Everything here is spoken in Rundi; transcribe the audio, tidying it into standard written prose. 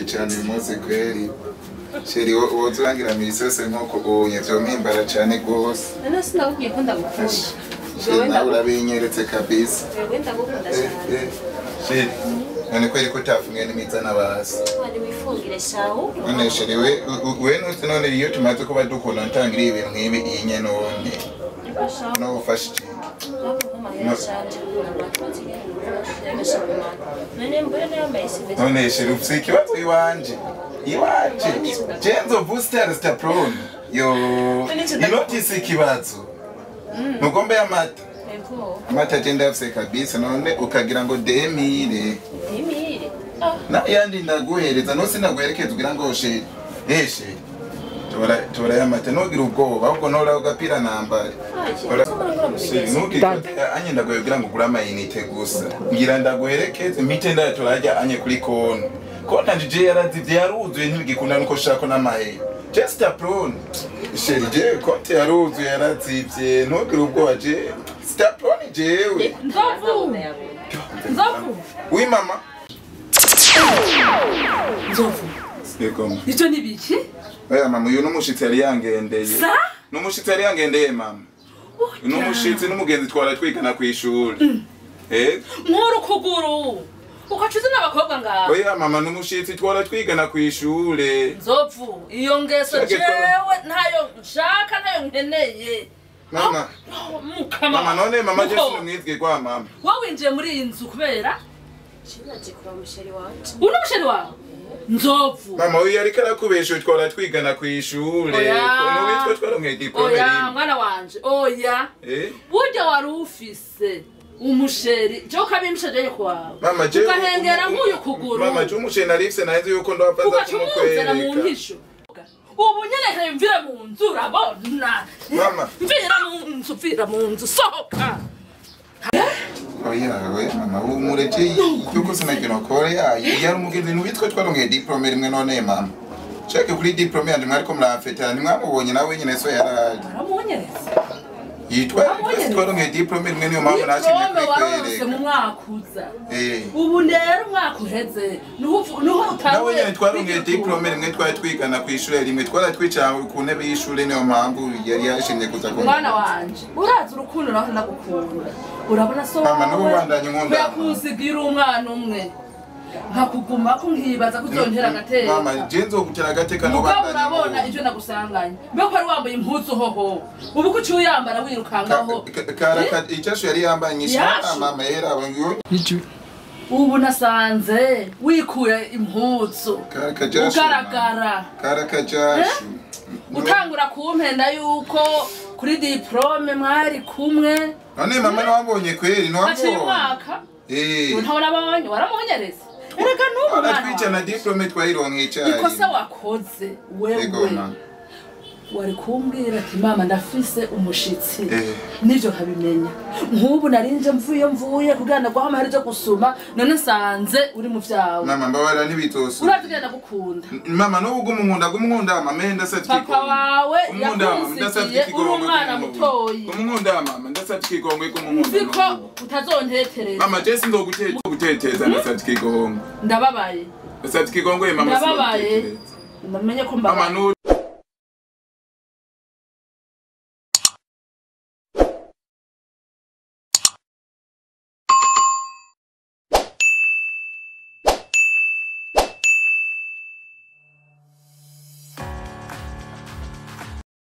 cyane uyu munsi kweri. Chéri, wozurangira misi yose nk'uko ubonye vyompimbara cane gose. None sinakubwiye ko ndagukunda? Chéri, nawe urabinyeretse kabisa. Wewe ndagukunda cyane. Chéri, none kweri ko utafungiye n'imizana basi? Wari wifungire shawu. None chéri, we ntuzi none iyo tumaze kuba dukunda ntangiriye ibintu nk'ibi iyi nye none. No ufashe iki? None chéri, ufise ikibazo iwanje. Iwanje. Jenzo booster stapron. Yo, inotisi ikibazo. Mugombe amata. Amata je ndafise kabisa none ukagira ngo demire. Demire. Na yandi ndaguhereza no sinaguherekeza kugira ngo chéri. Eh chéri. Tora yamata nogira ubwoba ahubwo ntora ugapira nambare. Nugira anye ndaguherekeza ngo ugure amayinite gusa. Ngira ndaguherekeze mpite ndayatora anye kuri konti. Konti nje yarazivye yaruzuye ntibigikunda nuko shako n'amahera. Just a prone. Chéri je konti yaruzuye yarazivye ntugire ubwoba je. Stop prone jewe. Nzovu. Nzovu. Oui mama. Nzovu. Yego. Icyo ni biki? Oya mama, uyu n'umushitsi yari yangendeye. Sa? N'umushitsi yari yangendeye mama. N'umushitsi n'umugenzi twara twigana kw'ishuri. Eh? Nkuru kuguru. Ukacuze n'abakobwa ngaho. Oya mama, n'umushitsi twara twigana kw'ishure. Nzovu, iyo ngeso jewe ntayo nshaka ntayo nkeneye. Mama. Mukama. Mama none mama je sinumwizwe kwa mama. Wowe winjiye muri iyi nzu kubera? Cinaje kuba musheri wanje. Uno musheri wawe? Nzovu. Mama uyu yariko arakubesha twara twigana kw'ishure. Kono witwa twaronke diplome rimwe. Oya mwana wanje. Oya. Eh? Burya wari ufise umusheri. Je ukabimsheje kwawe. Mama je ukahengera nk'uyu kuguru. Mama je umusheri narifse nahize yuko ndwapaza kumukwereka. Mu ntisho. Ubu nyene mvira mu nzu urabona. Mama. Mvira mu nzu, mvira mu nzu sohoka. Oya, oya mama, umureke yuko sinagira kore yari umugenzi n'ubitwe twaronke diplome rimwe none mama. Cheke kuri diplome yanje mwariko murafetana nimwamubonye nawe nyene so yaraje. Waramunyeretse. Yitwa twaronke diplome rimwe niyo mama nashimye kuri mu mwaka uza. Ubu rero umwaka uheze niho utawe. Nawe nyene twaronke diplome rimwe twari twigana kw'ishure rimwe twara twicara ku ntebe y'ishure niyo mpamvu yari yashimye kuza ko. Mwana wanje, urazi urukundo naho ndagukunda. Urabona so mama n'ubu bandanye nkunda. Yakuzigira umwana umwe. Nkakuguma ko nkibaza kuzontera agateka. Mama je nzogutera agateka no bandanye. Urabona ivyo nagusanganye. Mbeko ari wambaye impuzu hoho. Ubu ko uciye uyambara wirukangaho. Karaka icyashu yari yambaye nyishana mama yera Iju. Ubu nasanze wikuye impuzu. Ugaragara. Karaka jashu. Utangura kumpenda yuko kuri diplome mwari kumwe. None mama nawabonye kweri nawabonye. Mwaka. Eh. Ntabona abonye waramunyereza. Erega nubu aratwica na diplome twayironke icyayi. Ikosa wakoze wewe. Wari kumbwira ati mama ndafise umushitsi. Nivyo nkabimenya. Nkubu narinje mvuye kugira ngo amahera cyo gusuma none nsanze uri mu vyawe. Mama mbabara nibitoso. Uratugenda gukunda. Mama no ugumukunda gumukunda mama ndasatse ikigongwe. Papa wawe yakunsigiye uri umwana mutoyi. Gumukunda mama ndasatse ikigongwe gumukunda. Nziko utazontetereza. Mama je sinzoguteteza ndasatse ikigongwe. Ndababaye. Ndasatse ikigongwe mama. Ndababaye. Ndamenye ko mbabaye. Mama.